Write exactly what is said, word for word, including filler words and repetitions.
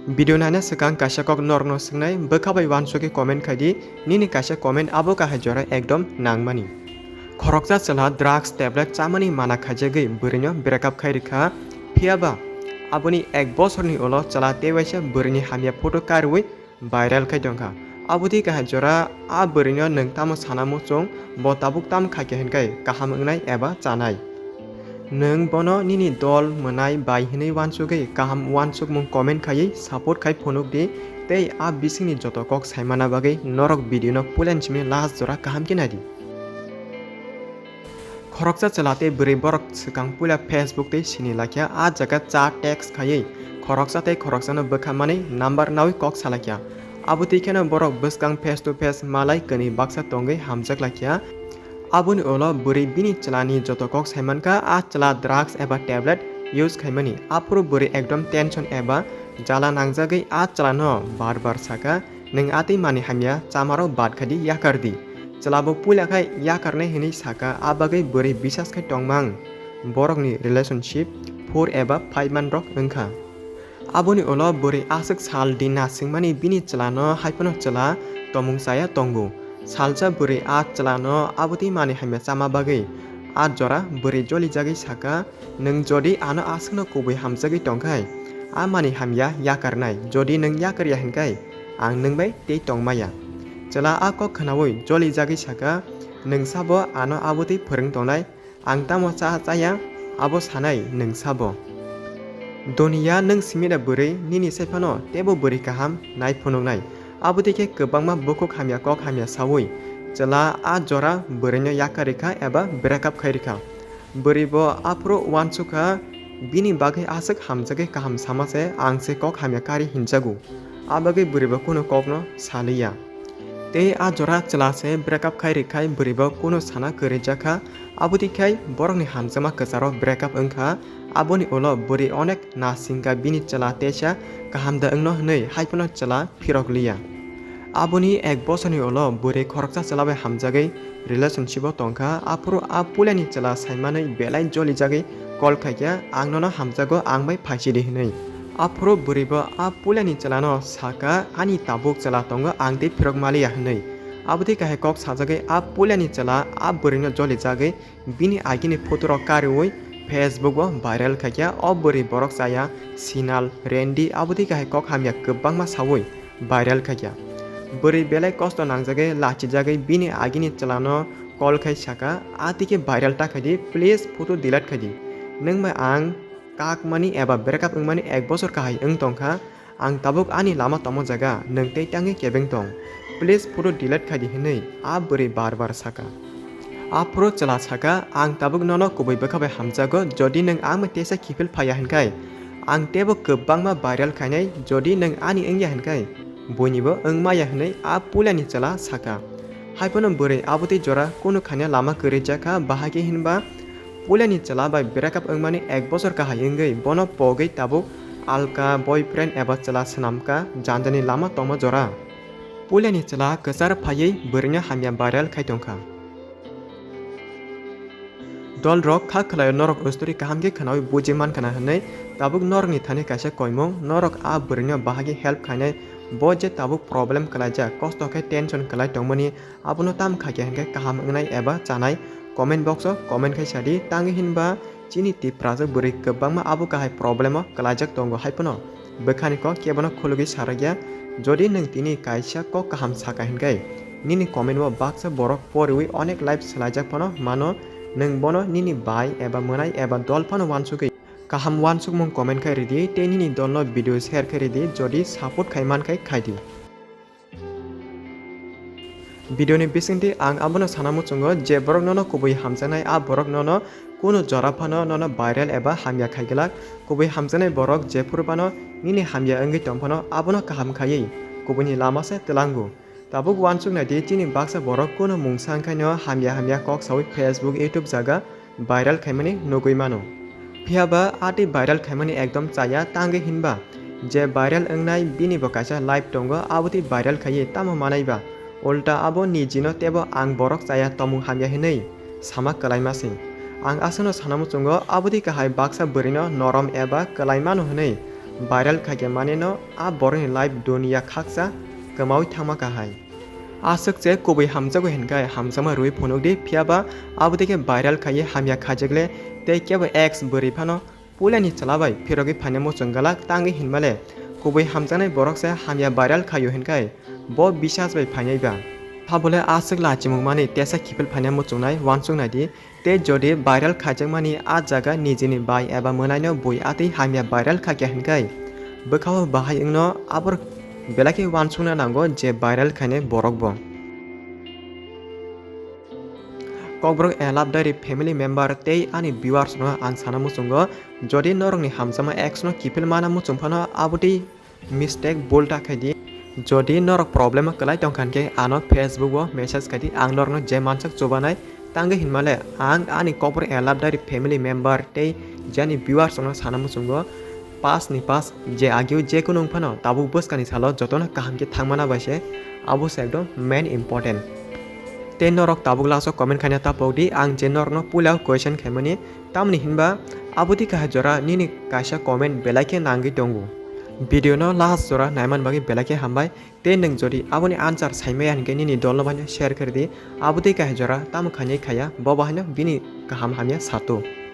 Video naina swkang kaisa kok norokno swngnai, bwkha bai uansukwi comment khai di, nini kaisa comment abo kahai jora ekdom nangmani. Khoroksa chwla drugs tablet chamani mana khaijagwi bwrwino breakup khai rikha, phiyaba aboni ek bosorni ulo chwla tei waisa bwrwini hamya photo karwi viral khai tongkha. Abotwi kahai jora a bwrwino nwng tamo sana muchung, bo tabuk tamo khaikha hinkhai kaham wngnai eba chanai. Nwng bono nini dol mwnai bai hinwi uansugwi kaham uansukmung comment khaiwi support khai phunuk di, tei a bisingni joto kok saimana bagwi norok video no puila ni simi last jora kaham khe nai di. Khoroksa chwla tei bwrwi borok swkang puila Facebook tei sini laikha, a jaga chat text khaiwi khoroksa tei khoroksano bwkha manwi number nawi kok salaikha. Abotwi kheno borok bwskang face to face malai kwnwi baksa tongwi hamjak laikha. Aboni ulo bwrwi bini chwlani joto kok saimankha, a chwla drugs eba tablet use khaimani. Aphuru bwrwi ekdom tension eba jala nangjagwi a chwlano bar bar sakha, "Nwng a tei mani hamya chamarok bad khai di, yakar di." Chwla bo puila khai yakarnai hinwi sakha, a bagwi bwrwi bisas khai tongmang. Borokni relationship four eba five month rok wngkha. Aboni ulo bwrwi aswk sal din nasingmani bini chwlano, hai phano chwla tomung chaya tongo. Salsa bwrwi a chwlano abotwi mani hamya chama bagwi a jora bwrwi jolijagwi sakha, "Nwng jodi ano aswkno kubui hamjagwi tongkhai, a mani hamya yakarnai. Jodi nwng yakarya hinkhai, ang nwng bai tei tongmaya." Chwla a kok khnaui jolijagwi sakha, "Nwng sabo ano abotwi phwrwng tongnai, ang tamo cha chaya, abo sanai nwng sabo. Doniya nwng simi da bwrwi, nini sai phano teibo bwrwi kaham nai phunuknai." Abotwi khe kwbangma bukhuk hamya kok hamya saui chwla a jora bwrwino yakarikha eba breakup khairikha. Bwrwi bo aphuru uansukha, bini bagwi aswk hamjagwi kaham sama se, ang se kok hamya kari hinjago. A bagwi bwrwi bo kunu kokno saliya. Tei a jora chwla se breakup khai rikkhai bwrwi bo kunu sana kwrwi jakha, abotwi khai borokni hamjakma kwcharo breakup wngkha. Aboni ulo bwrwi onek nasingkha bini chwla teisa kaham da wngno hwnwi, hai phano chwla phirok liya. Aboni ek bosorni ulo bwrwi khoroksa chwla bai hamjagwi relationship o tongkha, aphuru a puilani chwla saimanwi belai jolijagwi call khaikha, "Ang nono hamjago, ang bai phaisidi," hwnwi. Aphuru bwrwi bo a puilani chwlano sakha, "Ani tabuk chwla tongo, ang tei phirok maliya," hwnwi. Abotwi kahai kok sajagwi a puilani chwla a bwrwino jolijagwi bini agini photo rok kariui Facebook o viral khaikha. O bwrwi borok chaya Sinal, Rendi, abotwi kahai kok hamya kwbangma saui viral khaikha. Bwrwi belai kosto nangjagwi lachijagwi bini agini chwlano call khai sakha, "A tike viral ta khaidi, please photo delete khaidi. Nwng bai ang kakmani eba breakup wngmani ek bosor kahai wng tongkha, ang tabuk ani lama tongma jaga, nwng tei tangwi kebeng tong. Please photo delete khaidi," hwnwi a bwrwi bar bar sakha. Aphuru chwla sakha, "Ang tabuk nono kubui bwkha bai hamjago, jodi nwng ang bai teisa kiphil phaiya hinkhai, ang teibo kwbangma viral khainai, jodi nwng ani wngya hinkhai, buinibo wngmaya," hwnwi a puilani chwla sakha. Hai phano bwrwi abotwi jora kunu khaina lama kwrwi jakha, bahai khe hinba puilani chwla bai breakup wngmani ek bosor kahai wngwi bono pogwi tabuk alka boyfriend eba chwla swnamkha, janjani lama tongma jora. Puilani chwla kwchar phaiwi bwrwino hamya viral khai tongkha. Dolrok kha khwlaio norok o story kaham khe khwnaui buji mankha na hwnwi, tabuk norokni thani kaisa koimung, norok a bwrwino bahai khe help khainai, bo je tabuk problem kwlaijak, kosto khe tension kwlai tongmani, abono tam khaikha hinkhe kaham wngnai eba chanai, comment box o comment khai sadi, tangwi hinba chini Tiprasa bwrwi kwbangma abo kahai problem o kwlaijak tongo hai phano. Bwkhani kok kebono khulugwi sarakya. Jodi nwng tini kaisa kok kaham saka hinkhe, nini comment o baksa borok poriwi onek life swlaijak phano mano, nwng bono nini bai eba mwnai eba dol phano uansugwi kaham uansukmung comment khai ridi tei nini dolno video share khai ridi, jodi support khai mankhe khaidi. Video ni bisingtwi ang abono sana muchungo je borok nono kubui hamjaknai, a borok nono kunu jora phano nono viral eba hamya khai glak. Kubui hamjaknai borok jephuru phano nini hamya wngwi tong phano abono kaham khaiwi kubuini lama se twlango. Tabuk uansuk nai di, chini baksa borok kunu mungsa wngkhaino hamya hamya kok saui Facebook, YouTube jaga viral khaimani nugui mano. Phiya ba a tei viral khaimani ekdom chaya, tangwi hinba je viral wngnai bini bo kaisa life tongo, abo tei viral khaiwi tamo manai ba? Ulta abo nijino tebo ang borok chaya tomung hamya hinwi sama kwlaima se. Ang aswkno sana muchungo abo tei kahai baksa bwrwino norom eba kwlai mano hinwi. Viral khaikhe manino a borokni life duniya khaksa kwmawi thangma kahai. Aswk se kubui hamjago hinkhai hamjakma rwi phunukdi, phiyaba abodike viral khaiwi hamya khaijakle tei kebo ex bwrwi phano puilani chwla bai phirogwi phaina muchung glak tangwi hinmale kubui hamjaknai borok se hamya viral khaio hinkhai bo bisas bai phainai ba. Habole aswk lachimung mani tesa kiphil phaina muchungnai uansuk naidi. Tei jodi viral khaijakmani a jaga nijini bai eba mwnaino bui atwi hamya viral khaikha hinkhai bwkhao bahai wngno abo belai khe uansukna nango je viral khainai borokbo. Kokborok Elap Diary family member tei ani viewers no ang sana muchungo, jodi norokni hamjakma ex no kiphil mana muchung phano abotwi mistake bul ta khaidi. Jodi norok problem o kwlai tongkha hinkhe ano Facebook o message khaidi, ang norokno je mansak chubanai tangwi hinmale ang ani Kokborok Elap Diary family member tei jani viewers rokno sana muchungo, pass ni pass je agio je kunu wngphano tabuk bwskani salo jotono kaham khe thangmana bai se, abo se ekdom main important. Tei norok tabuk last o comment khaina ta pokdi, ang je norokno puila o question khaimani, tamni hinba abotwi kahai jora nini kaisa comment belai khe nangwi tongo. Video no last jora naiman bagwi belai khe hambai. Tei nwng jodi aboni answer saimaya hinkhe nini dolno baino share khaidi, abotwi kahai jora tamo khainai khaya bo bahaino bini kaham hamya sato.